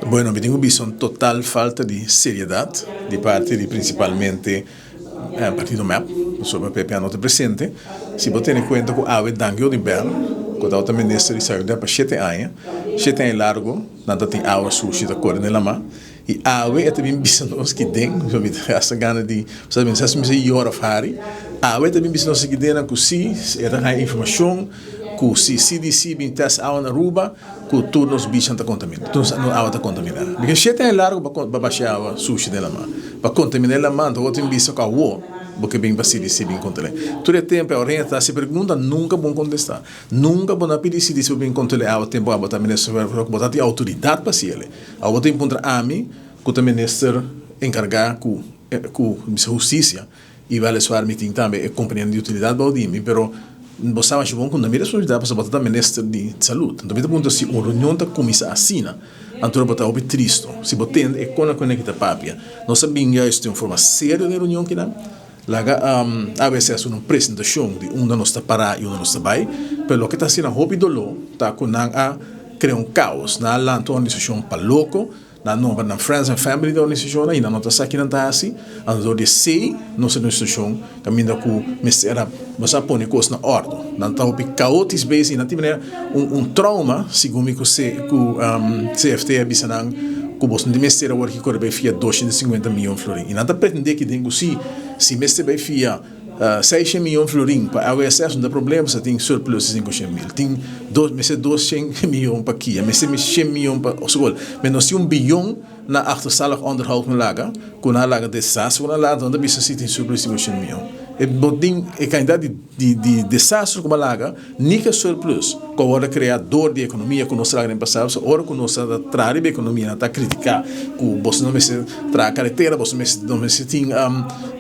Bueno, mi tin ku bisa un total falta di seriedat di parti di prinsipalmente partido mep, pasobra PPA no ta presente. Si bo tene kuenta ku awe Dangio Dibel, ku tabata minister di Salubridat pa shete aña, shete aña largu nan ta tin awa sushi ta kore den lamá, I awe e ta bin bisa nos ki den, so mi ta hasta gana di, sa mi sa si mi sa yora of hari, awe e ta bin bisa nos aki den nan ku si e ta haña informashon ku si CDC bin test awa na Aruba ku tur nos bichan ta kontamina, tur nos awa ta kontamina. Bikos shete aña largu pa pa basha awa sushi den lama, pa kontamina e lama, anto bo tin bisa ku awo bo ke bin pa CDC bin kontrol'é. Tur e tempu e ora hende ta hasi pregunta nunka bon kontestá, nunka bo no a pidi CDC pa bin kontrol'é awa tempu abo ta minister, bo ta tin outoridat pa hasiel. Awor bo ta puntra ami ku ta minister enkargá ku ku bisa hustisia i wèliswaar mi tin tambe e kompanianan di utilidat bou di mi pero bo sa masha bon ku no mi responsabilidat pasobra bo ta ta minister di salud. Anto mi ta puntra si un reunion ta kuminsá asina anto bo ta hopi tristo si bo tende e kona ku ta papia. Nos a bin juist den un forma serio den e reunion kinan. Laga abc hasi un presentashon di unda nos ta pará i unda nos ta bai, pero loke ta hasi nan hopi doló ta ku nan a krea un kaos, nan a lanta un organisashon pa loko, nan a nombra nan friends and family den organisashonnan i nan no ta sa ki nan ta hasi, anto dor di esei nos ta den un situashon kaminda ku mester a nos a pone kos na òrdu. Nan ta hopi kaotis bezig i nan tin manera un un trauma segun mi ku ku CFT a bisa nan ku bos no tin mester awor ki kore bai fia doshent i sinkuenta miyon florin i nan ta pretende ki den ku si si mester bai fia seishent miyon florin pa AWSS no ta problema pasobra tin surplus di sinkushent mil tin dos mester doshent miyon pa kia mester shen miyon pa skol men nos tin un biyon na achterstallig onderhoud no laga ku nan a laga desastre ku nan a laga nan ta bisa si tin surplus di sinkushent miyon e bo tin e kantidat di di di desastre ku bo a laga. Ni ke surplus ku a wòrdu kreá dor di ekonomia ku nos traha den pasado, so ora ku nos ta traha riba ekonomia nan ta kritiká ku boso no mester traha karetera, boso no mester tin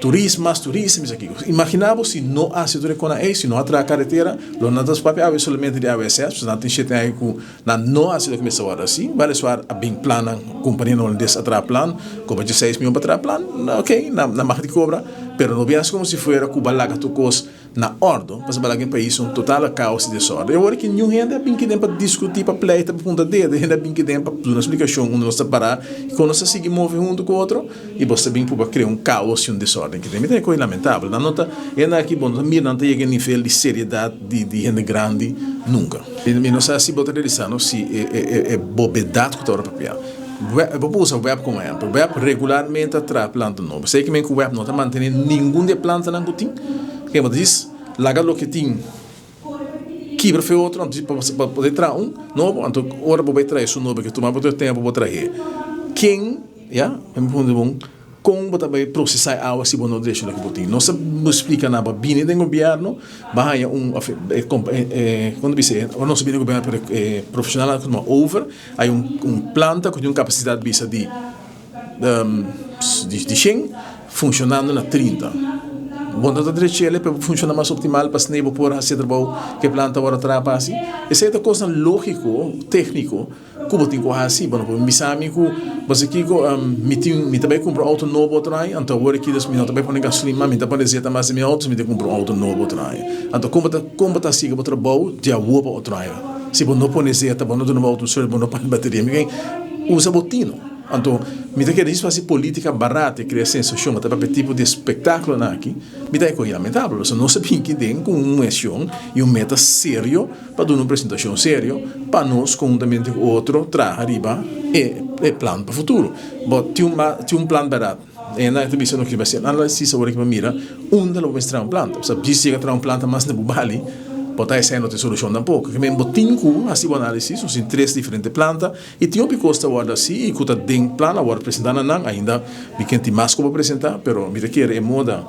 turismo, mas turista, mester kiko. Imaginá bo si no hasi tur e konan ei, si no a traha karetera, lo nan ta papia awe solamente di AWSS, pasobra nan tin shete aña ku nan no hasi loke mester wòrdu hasi. Wèliswaar a bin plannan, kompanianan holandes a traha plan, kobra dieseis mion pa traha plan, ok, nan mag di kobra, pero no bin hasi komo si fuera ku bo a laga tur kos. Na ordo, pasobra laga e pais un total kaos i desorden. E ora ki niun hende a bin kiden pa diskutí, pa pleita, pa punta dedo. E hende a bin kiden pa duna splikashon unda nos ta pará i kon nos ta sigui move huntu ku otro. I bos ta bin pruba krea un kaos i un desorden kiden. Mi ta e kos lamentabel. Nan no ta, hende aki bo no ta mira nan ta yega e nivel di seriedat di di hende grandi nunka. Mi no sa si bo ta realisá no si e e e bobedat ku ta ora papia. Web, bo por usa web komo ehèmpel. Web regularmente ta traha planta nobo. Esei ke men ku web no ta mantené ningun di e plantanan ku tin. Ke bo ta dis, laga loke tin kibra fe otro anto pa poder traha un nobo. Anto ora bo bai traha esun nobo ke tuma bo tur tempu bo trah'é. Ken, ya, mi puntra bon. Kon bo ta bai prosesá e awa si bo no drecha loke bo tin? Nos a splika nan pa bini den gobièrnu, bo a haña un òf e e kon ta bisa e ora nos a bini den gobièrnu pero e profeshonalnan a tuma over, hay un un planta ku tin un kapasidat bisa di di shen funshonando na trinta. Bo no ta drech'el pa e funshoná mas optimal pa asina bo por hasi e trabou ku e planta awor a traha pa hasi? Esei ta kosnan lógiko, tékniko. Ku bo tin ku hasi? Bo no por bisa mi ku bo sa kiko, mi tin, mi ta bai kumpra un outo nobo otro aña, anto awor aki mi no ta bai pone gasolin mas, mi ta pone zeta mas den mi outo, mi ta kumpra un outo nobo otro aña. Anto kon bo ta, kon bo ta sigui bo trabou di awor pa otro aña? Si bo no pone zeta, bo no duna bo outo un service, bo no pone bateria, mi ken usa bo tino. Anto mi ta kere djis pa hasi politica barata i krea sensashon, ta papia tipo di espektakulonan aki, mi ta e lamentabel, pasobra nos a bin aki den ku un meshon i un meta serio. Pa duna un presentashon serio pa nos konhuntamente ku otro traha riba e e plan pa futuro. Bo tin un tin un plan bèrdat. E nan ta bisa no kiba ser análisis awor kiba mira unda lo bo mester traha un planta. Pasobra djis yega traha un planta mas na bo bali bo ta esei no ta e solushon tampoko. Ke men bo tin ku hasi bo análisis nos tin tres diferente planta i tin hopi kos ta wòrdu hasi i ku ta den plan a wòrdu presentá na nan. Ainda mi ken tin mas ku bo presentá pero mi ta kere e moda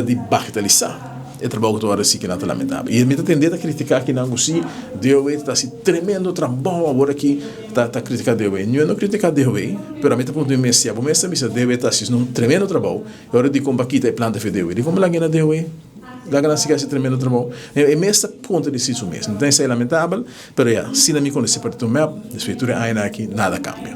di bagitalisá. E trabou ku ta wòrdu hasi kinan ta lamentabel. I mi ta tendé ta kritiká kinan ku si DOW ta hasi tremendo trabou awor aki ta ta kritiká DOW. Nio no kritiká DOW, pero ami ta puntra mi mes si abo mes ta bisa DOW ta hasi un tremendo trabou e ora dikon bo a kita e planta fe DOW? Dikon bo laga na DOW? Laga nan sigui hasi tremendo trabou. E mes ta kontradisí su mes. Mi ta esei lamentabel, pero ya, si na mi konosé Partido mep, despues di tur e añanan aki nada a kambia.